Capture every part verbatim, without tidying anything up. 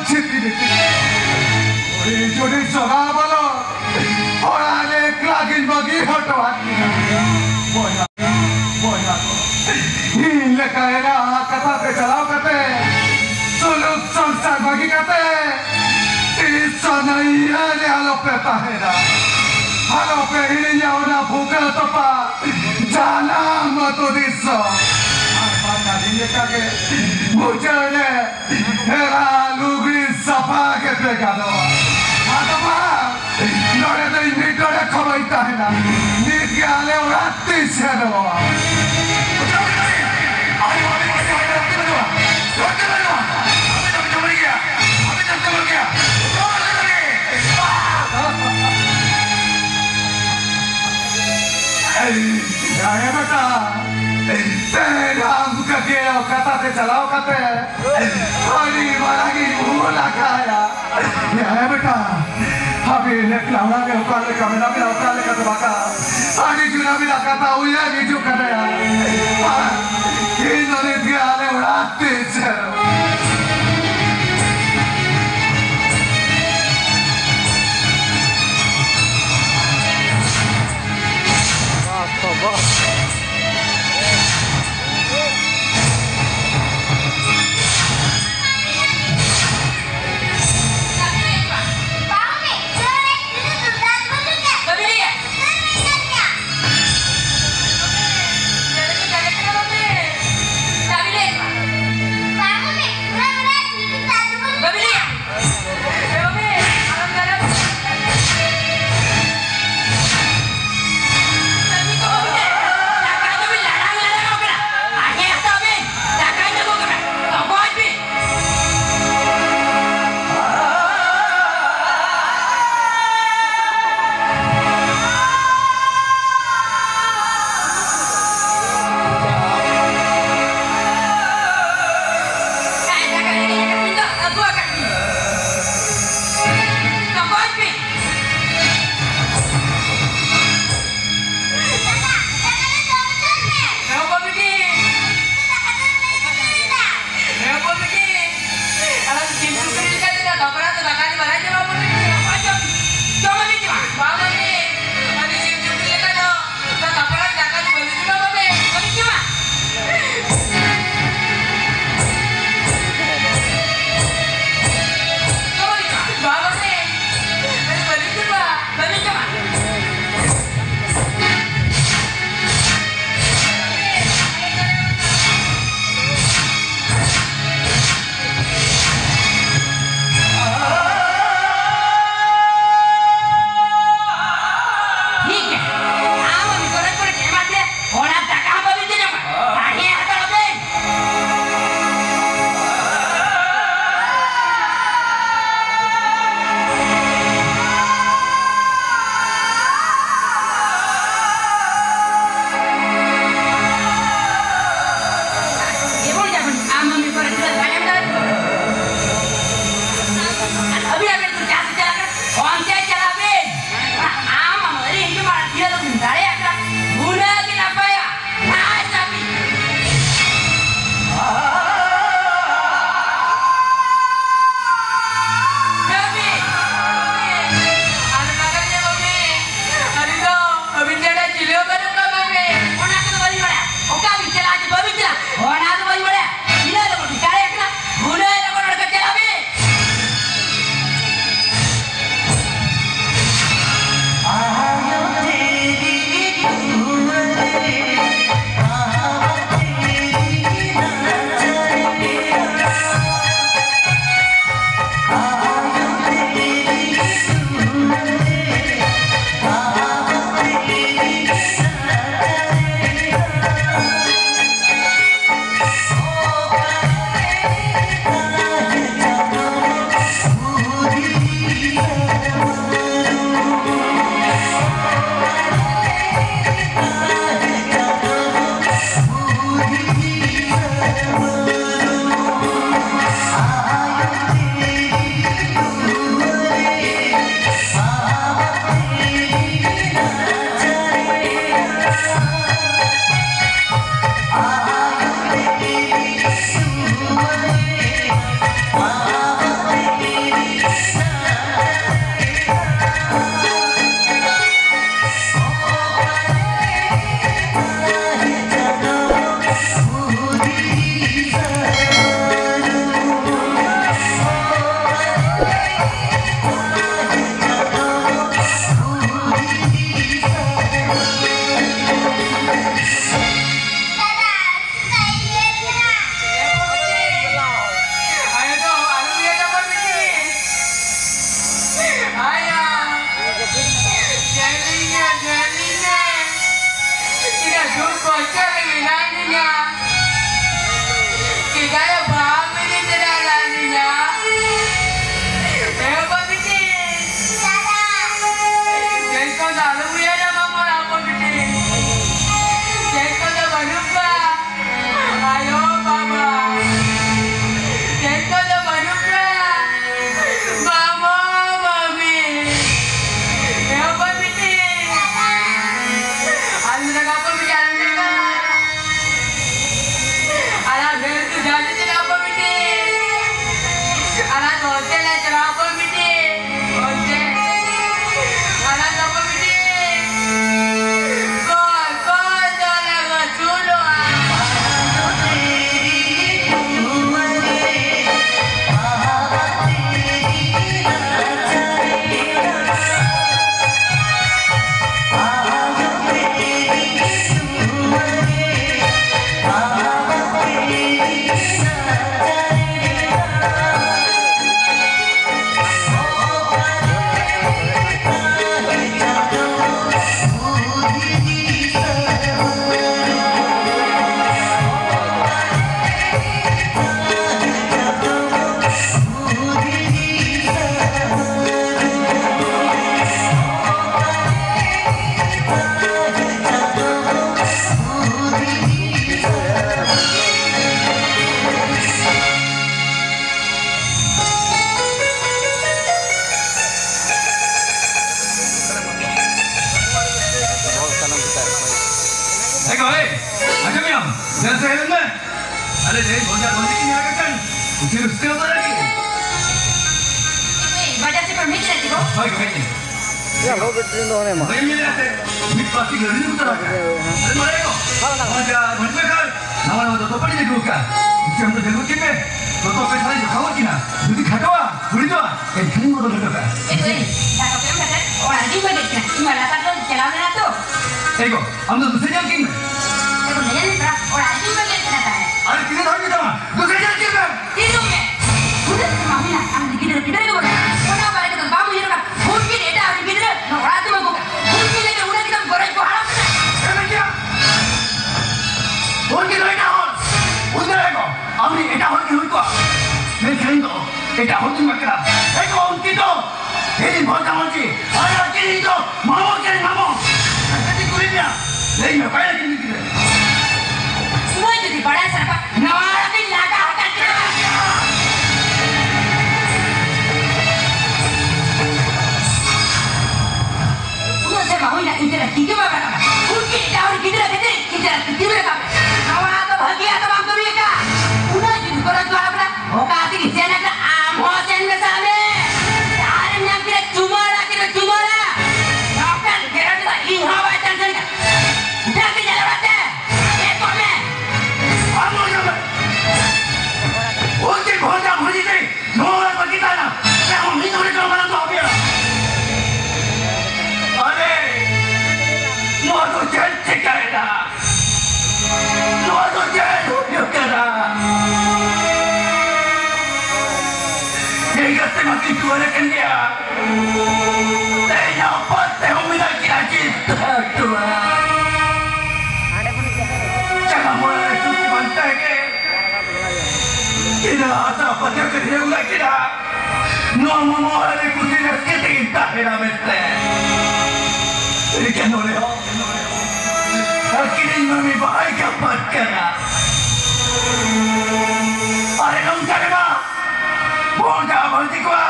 ᱪᱷᱤᱛᱤ ᱵᱤᱛᱤ᱾ ᱩᱱᱤ ᱡᱩᱫᱤ ᱥᱚᱫᱟ ᱵᱚᱞᱚ, ᱚᱲᱟᱜ ᱨᱮ ᱮᱠᱞᱟ ᱜᱤᱧ ᱵᱟᱹᱜᱤ ᱦᱚᱴᱚᱣᱟᱫ ᱠᱤᱱᱟ᱾ ᱵᱚᱭᱦᱟ, ᱵᱚᱭᱦᱟ ᱠᱚ, ᱤᱧ ᱞᱮᱠᱟ ᱮᱨᱟ ᱠᱟᱛᱷᱟ ᱛᱮ ᱪᱟᱞᱟᱣ ᱠᱟᱛᱮ, ᱥᱩᱞᱩᱠ ᱥᱚᱝᱥᱟᱨ ᱵᱟᱹᱜᱤ ᱠᱟᱛᱮ, ᱛᱤᱥ ᱦᱚᱸ ᱱᱟᱹᱭᱦᱟᱹᱨ ᱨᱮ ᱟᱞᱚᱯᱮ ᱛᱟᱦᱮᱱᱟ᱾ ᱟᱞᱚᱯᱮ ᱦᱤᱲᱤᱧᱟ ᱚᱱᱟ ᱵᱷᱩᱠᱟᱹ ᱛᱚᱯᱟ ᱡᱟᱱᱟᱢ ᱟᱹᱛᱩ ᱫᱤᱥᱚᱢ᱾ ᱟᱨ ᱵᱟᱝᱠᱷᱟᱱ ᱤᱧ ᱞᱮᱠᱟ ᱜᱮ ᱢᱩᱪᱟᱹᱫ ᱨᱮ ᱮᱨᱟ ᱞᱩᱜᱽᱲᱤ ᱥᱟᱯᱷᱟ ᱜᱮᱯᱮ ᱜᱟᱱᱚᱜᱼᱟ᱾ ᱟᱫᱚ ᱵᱟᱝ, ᱱᱚᱰᱮ ᱫᱚ ᱤᱧ ᱢᱤᱫ ᱰᱚᱸᱰᱮ ᱠᱷᱚᱱ ᱵᱟᱹᱧ ᱛᱟᱦᱮᱱᱟ᱾ ᱱᱤᱛ ᱜᱮ ᱟᱞᱮ ᱚᱲᱟᱜ ᱛᱤᱧ ᱥᱮᱱᱚᱜᱼᱟ᱾ ᱮᱭ, ᱦᱮᱸ ᱵᱮᱴᱟ, ᱛᱮᱦᱮᱧ ᱟᱢ ᱠᱟᱹᱠᱤ ᱠᱟᱛᱷᱟ ᱛᱮ ᱪᱟᱞᱟᱣ ᱠᱟᱛᱮ ᱟᱹᱰᱤ ᱢᱟᱨᱟᱝ ᱤᱧ ᱵᱷᱩᱞ ᱟᱠᱟᱫᱼᱟ᱾ ᱦᱮᱸ ᱵᱮᱴᱟ, ᱟᱹᱵᱤᱱ ᱮᱠᱞᱟ ᱚᱲᱟᱜ ᱨᱮ ᱚᱠᱟ ᱞᱮᱠᱟ ᱢᱮᱱᱟᱜ ᱵᱤᱱᱟ, ᱚᱠᱟ ᱞᱮᱠᱟ ᱫᱚ ᱵᱟᱝᱟ, ᱟᱹᱰᱤ ᱡᱩᱫᱟᱹ ᱵᱤᱱᱟ ᱠᱟᱛᱷᱟ ᱩᱭᱦᱟᱹᱨ ᱦᱤᱡᱩᱜ ᱠᱟᱱᱟ᱾ ᱟᱨ ᱤᱧ ᱫᱚ ᱱᱤᱛ ᱜᱮ ᱟᱞᱮ ᱚᱲᱟᱜ ᱛᱮ ᱥᱮᱱᱚᱜ᱾ ᱩᱪᱤ ᱨᱟᱹᱥᱠᱟᱹ ᱫᱚ ᱞᱟᱹᱜᱤᱫ᱾ ᱮ, ᱵᱟᱡᱟᱨ ᱥᱮᱫ ᱠᱷᱚᱱ ᱦᱮᱡ ᱮᱱᱟ ᱪᱮ ᱜᱚ? ᱦᱳᱭ, ᱦᱳᱭ᱾ ᱭᱟ, ᱞᱚ ᱵᱮᱴᱨᱤ ᱫᱚ ᱚᱱᱮ ᱢᱟ᱾ ᱵᱟᱹᱧ ᱧᱮᱞ ᱟᱠᱟᱫ ᱛᱮ, ᱢᱤᱫ ᱯᱞᱟᱥᱴᱤᱠ ᱨᱮ ᱨᱤᱱ ᱩᱛᱟᱹᱨ ᱟᱠᱟᱫ᱾ ᱟᱨᱮ ᱢᱟᱨᱮ ᱜᱚ, ᱦᱚᱸ, ᱦᱚᱸ᱾ ᱱᱚᱣᱟ ᱡᱟ ᱢᱟᱹᱱᱢᱤ ᱠᱷᱟᱱ, ᱱᱟᱣᱟ ᱱᱟᱣᱟ ᱫᱚᱛᱚ ᱯᱟᱹᱲᱤ ᱞᱮ ᱟᱹᱜᱩ ᱟᱠᱟᱫ᱾ ᱤᱪᱪᱷᱟᱹ ᱟᱢ ᱫᱚ ᱡᱟᱹᱨᱩᱲ ᱠᱤᱱ ᱢᱮ᱾ ᱫᱚᱛᱚ ᱯᱮ ᱥᱟᱞᱤᱧ ᱡᱚᱠᱷᱟᱣ ᱠᱤᱱᱟ᱾ ᱡᱩᱫᱤ ᱠᱷᱟᱴᱚᱜᱼᱟ, ᱵᱟᱹᱲᱤᱡᱚᱜᱼᱟ, ᱮᱱᱠᱷᱟᱱᱤᱧ ᱵᱚᱫᱚᱞ ᱦᱚᱴᱚ ᱠᱟᱜᱼᱟ᱾ ᱮ ᱢᱟᱹᱭ, ᱫᱟᱠᱟ ᱠᱚ ᱮᱢ ᱠᱟᱛᱮ ᱚᱲᱟᱜ ᱨᱮᱜᱮᱧ ᱵᱟᱹᱜᱤᱭᱮᱫ ᱠᱤᱱᱟ᱾ ᱤᱧ ᱢᱟ ᱞᱟᱛᱟᱨ ᱨᱮ ᱪᱟᱞᱟᱣ ᱞᱮᱱᱟ ᱛᱚ᱾ ᱮ ᱜᱚ, ᱟᱢ ᱫᱚ ᱫᱩᱥᱨᱟᱹ ᱧᱮᱞ ᱠᱤᱱ ᱢᱮ᱾ ᱮ ᱜᱚ, ᱧᱮᱞ ᱢᱮ ᱛᱷᱚᱲᱟ, ᱚᱲᱟᱜ ᱨᱮᱜᱮᱧ ᱵᱟᱹᱜᱤᱭᱮᱫ ᱠᱤᱱᱟ ᱛᱟᱦᱮᱸᱫ᱾ ᱟᱨ ᱛᱤᱱᱟᱹᱜ ᱫᱷᱟᱣ ᱤᱧ ᱢᱮᱛᱟᱢᱟ? ᱫᱩᱥᱨᱟᱹ ᱧᱮᱞ ᱠᱤᱱ ᱢᱮ᱾ ᱛᱤᱸᱜᱩ ᱢᱮ᱾ ᱩᱱᱟᱹᱜ ᱥᱮᱨᱢᱟ ᱦᱩᱭᱱᱟ, ᱟᱢ ᱜᱤᱫᱽᱨᱟᱹ ᱯᱤᱫᱽᱨᱟᱹ ᱜᱮ ᱵᱟᱹᱱᱩᱜ᱾ ᱚᱱᱟ ᱵᱟᱨᱮ ᱠᱟᱛᱮ ᱵᱟᱢ ᱩᱭᱦᱟᱹᱨ ᱠᱟᱜ᱾ ᱩᱱᱠᱤᱱ ᱮᱴᱟᱜ ᱦᱚᱲ ᱜᱤᱫᱽᱨᱟᱹ ᱱᱚᱣᱟ ᱚᱲᱟᱜ ᱛᱮᱢ ᱟᱹᱜᱩ ᱠᱟᱜ᱾ ᱩᱱᱠᱤᱱ ᱞᱟᱹᱜᱤᱫ ᱩᱱᱟᱹᱜ ᱜᱮᱛᱟᱢ ᱜᱚᱨᱚᱡᱽ ᱠᱚ ᱦᱟᱲᱟᱢ ᱠᱟᱱᱟ᱾ ᱮ ᱵᱤᱴᱤᱭᱟ, ᱩᱱᱠᱤᱱ ᱫᱚ ᱮᱴᱟᱜ ᱦᱚᱲ᱾ ᱩᱭᱦᱟᱹᱨ ᱠᱚ, ᱟᱢ ᱨᱮᱱ ᱮᱴᱟᱜ ᱦᱚᱲ ᱠᱤᱱ ᱦᱩᱭ ᱠᱚᱜᱼᱟ᱾ ᱢᱮᱱᱠᱷᱟᱱ ᱤᱧ ᱫᱚ ᱮᱴᱟᱜ ᱦᱚᱲ ᱫᱚᱧ ᱵᱟᱝ ᱠᱟᱱᱟ᱾ ᱮ ᱜᱚ, ᱩᱱᱠᱤᱱ ᱫᱚ ᱤᱧ ᱨᱮᱱ ᱵᱷᱚᱨᱥᱟ ᱢᱟᱹᱡᱷᱤ᱾ ᱟᱨ ᱟᱹᱠᱤᱱ ᱤᱧ ᱫᱚ ᱢᱟᱢᱚ ᱠᱤᱱ ᱢᱟᱢᱚ᱾ ᱟᱨ ᱡᱩᱫᱤ ᱠᱩᱞᱤ ᱢᱮᱭᱟ, ᱞᱟᱹᱭ ᱢᱮ, ᱚᱠᱟᱭ ᱱᱟᱹᱠᱤᱱ ᱜᱤᱫᱽᱨᱟᱹ? ᱩᱱᱟᱹᱜ ᱡᱩᱫᱤ ᱵᱟᱲᱟᱭ ᱥᱟᱱᱟ ᱠᱚᱣᱟ, ᱱᱟᱣᱟ ᱚᱲᱟᱜ ᱵᱤᱱ ᱞᱟᱜᱟ ᱟᱠᱟᱫ ᱠᱤᱱᱟ᱾ ᱩᱱᱟᱹᱜ ᱥᱮᱨᱢᱟ ᱦᱩᱭᱱᱟ, ᱤᱧ ᱴᱷᱮᱱ ᱴᱤᱠᱟᱹ ᱵᱟᱢ ᱨᱟᱠᱟᱵᱟ᱾ ᱩᱱᱠᱤᱱ ᱮᱴᱟᱜ ᱦᱚᱲ ᱜᱤᱫᱽᱨᱟᱹ ᱠᱷᱟᱹᱛᱤᱨ ᱤᱧ ᱴᱷᱮᱱ ᱴᱤᱠᱟᱹ ᱵᱟᱢ ᱨᱟᱠᱟᱵᱟ᱾ ᱱᱚᱣᱟ ᱫᱚ ᱵᱷᱟᱹᱜᱤᱭᱟᱜ ᱫᱚ ᱵᱟᱢ ᱠᱟᱹᱢᱤ ᱟᱠᱟᱫ᱾ ᱩᱱᱟᱹᱜ ᱡᱩᱫᱤ ᱜᱚᱨᱚᱡᱽ ᱵᱟᱲᱟᱣ ᱠᱟᱱᱟ, ᱚᱠᱟ ᱛᱮᱜᱮ ᱥᱮᱱ ᱟᱠᱟᱱᱟ, ᱟᱢ ᱦᱚᱸ ᱥᱮᱱ ᱢᱮᱥᱟᱜ ᱢᱮ᱾ ᱡᱟᱦᱟᱸ ᱨᱮᱢ ᱧᱟᱢ ᱠᱮᱫᱟ, ᱪᱩᱢᱟᱹᱲᱟ ᱠᱮᱫᱟ, ᱪᱩᱢᱟᱹᱲᱟ᱾ ᱱᱚᱝᱠᱟᱱ ᱜᱮᱨᱮᱱᱴ ᱫᱚ ᱤᱧ ᱦᱚᱸ ᱵᱟᱭ ᱪᱟᱱᱥ ᱟᱹᱧ ᱠᱟᱱᱟ᱾ ᱩᱴᱷᱟᱹᱣ ᱠᱮᱫ ᱡᱟᱞᱮ ᱵᱟᱛᱮ᱾ ᱪᱮᱫ ᱠᱚ ᱢᱮ? ᱟᱢ ᱦᱚᱸ ᱧᱟᱢ ᱢᱮ᱾ ᱩᱱᱠᱤᱱ ᱵᱷᱚᱸᱡᱟ ᱵᱷᱚᱸᱡᱤ ᱛᱮ ᱱᱚᱣᱟ ᱵᱟᱹᱜᱤ ᱛᱟᱦᱮᱱᱟ᱾ ᱟᱢ ᱢᱤᱫ ᱦᱚᱲ ᱫᱚ ᱵᱟᱝ ᱫᱚᱦᱚ ᱯᱮᱭᱟ᱾ ᱟᱨᱮ, ᱱᱚᱣᱟ ᱫᱚ ᱪᱮᱫ ᱪᱤᱠᱟᱹᱭᱮᱱᱟ? ᱱᱚᱣᱟ ᱫᱚ ᱪᱮᱫ ᱦᱩᱭᱩᱜ ᱠᱟᱱᱟ? ᱮᱸᱜᱟᱛ ᱛᱮᱢᱟ ᱠᱤᱱ ᱴᱩᱣᱟᱹᱨ ᱟᱠᱟᱱ ᱜᱮᱭᱟ᱾ ᱛᱮᱦᱮᱧ ᱟᱯᱟᱛ ᱛᱮᱦᱚᱸ ᱢᱮᱱᱟᱜ ᱠᱤᱱᱟ ᱪᱮᱫ ᱴᱩᱣᱟᱹᱨ? ᱡᱟᱱᱟᱢ ᱚᱲᱟᱜ ᱨᱮ ᱥᱩᱠ ᱵᱟᱝ ᱛᱟᱦᱮᱸ ᱠᱮ᱾ ᱤᱧᱟᱹᱜ ᱟᱥᱟ ᱯᱟᱹᱛᱭᱟᱹᱣ ᱠᱟᱛᱮ ᱩᱭᱦᱟᱹᱨ ᱠᱮᱫᱟ, ᱱᱚᱣᱟ ᱢᱟᱢᱟ ᱚᱲᱟᱜ ᱨᱮ ᱠᱩᱥᱤ ᱨᱟᱹᱥᱠᱟᱹ ᱛᱮᱧ ᱛᱟᱦᱮᱱᱟ ᱢᱮᱱᱛᱮ᱾ ᱢᱮᱱᱠᱷᱟᱱ ᱱᱚᱰᱮ ᱦᱚᱸ ᱟᱹᱠᱤᱱᱤᱡ ᱢᱟᱹᱱᱢᱤ ᱵᱟᱭ ᱜᱟᱯᱟᱛ ᱠᱟᱱᱟ᱾ ᱟᱨ ᱱᱚᱝᱠᱟ ᱨᱮᱢᱟ ᱵᱷᱚᱸᱰᱟ ᱵᱷᱟᱹᱡᱤ ᱠᱚᱣᱟ᱾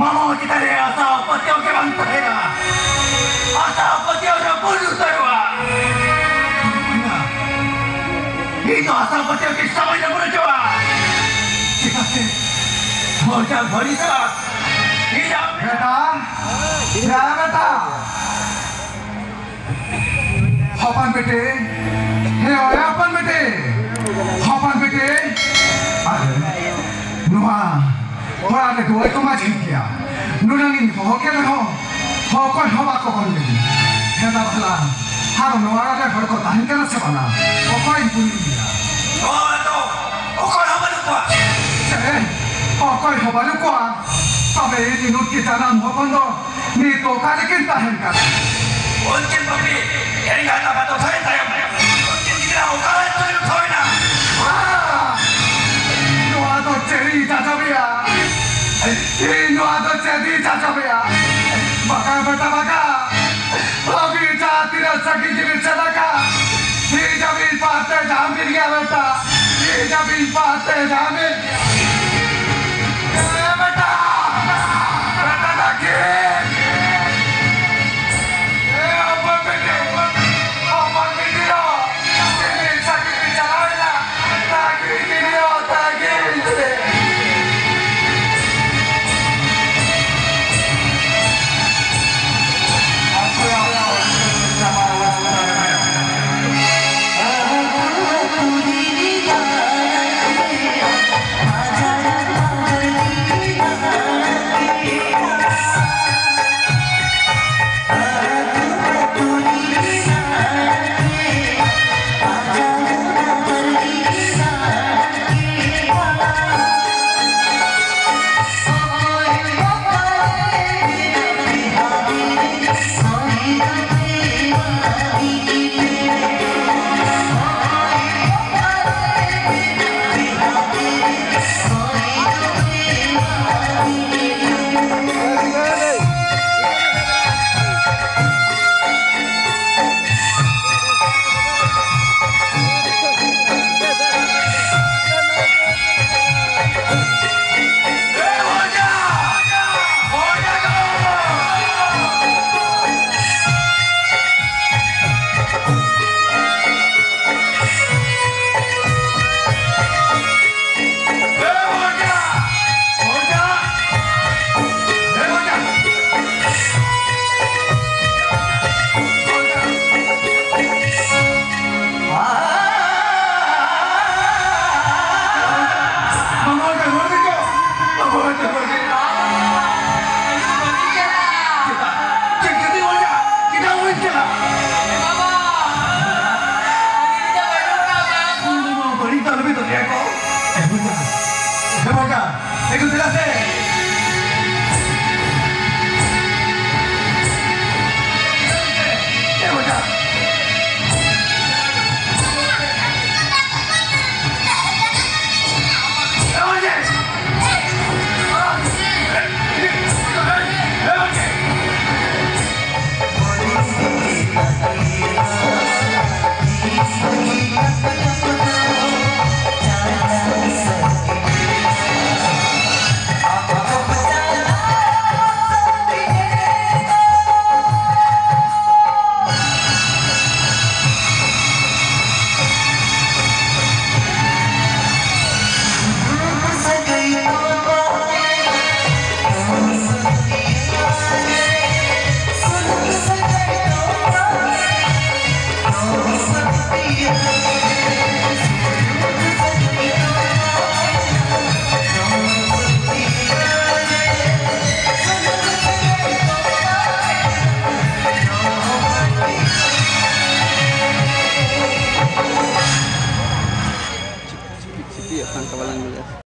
ᱢᱟᱢᱟ ᱪᱮᱛᱟᱱ ᱨᱮ ᱟᱥᱟ ᱯᱟᱹᱛᱭᱟᱹᱣ ᱜᱮ ᱵᱟᱝ ᱛᱟᱦᱮᱱᱟ᱾ ᱟᱥᱟ ᱯᱟᱹᱛᱭᱟᱹᱣ ᱨᱟᱹᱯᱩᱫ ᱩᱛᱟᱹᱨᱚᱜᱼᱟ᱾ ᱤᱧ ᱫᱚ ᱟᱥᱟ ᱯᱟᱹᱛᱭᱟᱹᱣ ᱛᱤᱥ ᱦᱚᱸ ᱵᱟᱹᱧ ᱨᱟᱹᱯᱩᱫ ᱦᱚᱪᱚᱣᱟᱜᱼᱟ᱾ ᱵᱷᱚᱨᱠᱟ ᱵᱷᱚᱨᱤ ᱥᱟᱞᱟᱜ ᱤᱧ ᱟᱢ ᱵᱮᱴᱟ, ᱭᱟ ᱵᱮᱴᱟ, ᱦᱚᱯᱚᱱ ᱵᱤᱴᱤ, ᱦᱮ ᱚᱭ ᱦᱚᱯᱚᱱ ᱵᱤᱴᱤ, ᱦᱚᱯᱚᱱ ᱵᱤᱴᱤ, ᱟᱨᱮ, ᱱᱚᱣᱟ ᱚᱲᱟᱜ ᱨᱮ ᱫᱩᱣᱟᱹᱨ ᱠᱚ ᱢᱟ ᱡᱷᱤᱡ ᱜᱮᱭᱟ᱾ ᱱᱩᱱᱟᱹᱝ ᱤᱧ ᱦᱚᱦᱚ ᱠᱮᱫ ᱨᱮᱦᱚᱸ ᱚᱠᱚᱭ ᱦᱚᱸ ᱵᱟᱠᱚ ᱠᱚᱢ ᱞᱮᱫᱤᱧ᱾ ᱦᱮᱸ ᱫᱟ ᱵᱷᱟᱞᱟ, ᱟᱫᱚ ᱱᱚᱣᱟ ᱚᱲᱟᱜ ᱨᱮ ᱦᱚᱲ ᱠᱚ ᱛᱟᱦᱮᱱ ᱠᱟᱱᱟ ᱥᱮ ᱵᱟᱝᱟ? ᱚᱠᱚᱭ ᱠᱩᱞᱤ ᱢᱮᱭᱟ? ᱱᱚᱣᱟ ᱫᱚ ᱚᱠᱚᱭ ᱦᱚᱸ ᱵᱟᱹᱱᱩᱜ ᱠᱚᱣᱟ᱾ ᱪᱮᱫ? ᱚᱠᱚᱭ ᱦᱚᱸ ᱵᱟᱹᱱᱩᱜ ᱠᱚᱣᱟ? ᱛᱚᱵᱮ ᱤᱧ ᱱᱩᱠᱤ ᱡᱟᱱᱟᱢ ᱦᱚᱯᱚᱱ ᱫᱚ ᱱᱤᱛ ᱚᱠᱟ ᱨᱮᱠᱤᱱ ᱛᱟᱦᱮᱱ ᱠᱟᱱᱟ? ᱩᱱᱠᱤᱱ ᱵᱟᱹᱜᱤ ᱮᱸᱜᱟᱛ ᱟᱯᱟᱛ ᱫᱚ ᱥᱟᱹᱨᱤ ᱛᱟᱭᱚᱢ ᱩᱱᱠᱤᱱ ᱜᱤᱫᱽᱨᱟᱹ ᱚᱠᱟ ᱨᱮ ᱛᱩᱞ ᱩᱴᱷᱟᱹᱣ ᱮᱱᱟ? ᱱᱚᱣᱟ ᱫᱚ ᱪᱮᱫ ᱤᱧ ᱪᱟᱪᱟᱵᱮᱭᱟ? ᱤᱧ ᱱᱚᱣᱟ ᱫᱚ ᱪᱮᱫ ᱤᱧ ᱪᱟᱪᱟᱵᱮᱭᱟ? ᱵᱟᱠᱟ ᱵᱮᱴᱟ ᱵᱟᱠᱟ, ᱟᱹᱵᱤᱱ ᱡᱟᱦᱟᱸ ᱛᱤᱱᱟᱹᱜ ᱥᱟᱺᱜᱤᱧ ᱜᱮᱵᱤᱱ ᱥᱮᱱ ᱟᱠᱟᱱ, ᱤᱧ ᱟᱹᱵᱤᱱ ᱯᱟᱦᱴᱮ ᱡᱟᱦᱟᱸ ᱵᱤᱱ ᱜᱮᱭᱟ ᱵᱮᱴᱟ, ᱤᱧ ᱟᱹᱵᱤᱱ ᱯᱟᱦᱴᱮ ᱡᱟᱦᱟᱸ ᱵᱤᱱ ᱜᱮᱭᱟ᱾ ᱮ ᱵᱮᱴᱟ, ᱵᱮᱴᱟ ᱰᱟᱠᱤ, ᱮ ᱚᱯᱚᱨ ᱵᱤᱴᱤ, ᱚᱯᱚᱨ ᱵᱤᱴᱤ ᱫᱚ ᱛᱤᱱᱟᱹᱜ ᱥᱟᱺᱜᱤᱧ ᱵᱤᱱ ᱪᱟᱞᱟᱣ ᱮᱱᱟ? ᱛᱤᱸᱜᱩ ᱫᱮᱞᱟ ᱥᱮ᱾